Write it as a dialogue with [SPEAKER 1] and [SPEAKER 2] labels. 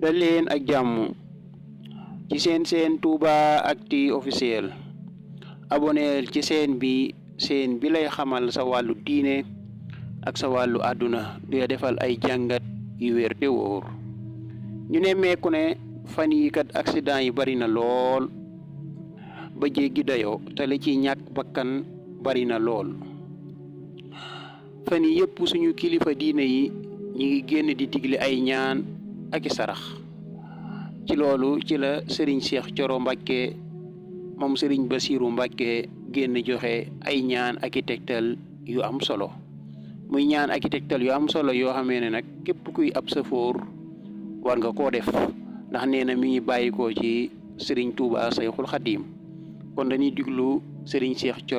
[SPEAKER 1] dal leen ak jàmm ci seen Touba Actu officiel aboneel ci seen bi lay xamal sa wàllu diine ak sa wàllu àdduna di defal ay jàngat yu wér te wóor ñu ne meeku ne fan yi kat accident yi bari na lool ba jéggi dayoo te li ci ñàkk bakkan bari na lool fan yi yëpp suñu kilifa diine yi ñi ngi génn di digle ay ñaan ak i sarax ci loolu ci la Serigne Cheikh Thioro Mbacké moom Serigne Bassirou Mbacké génn joxe ay ñaan ak i tegtal yu am solo muy ñaan ak i tegtal yu am solo yoo xamee ne nag képp kuy ab safoor war nga koo def ndax nee na mi ngi bàyyikoo ci Serigne Touba Sayxul Xadim kon dañuy diglu Serigne Cheikh Thioro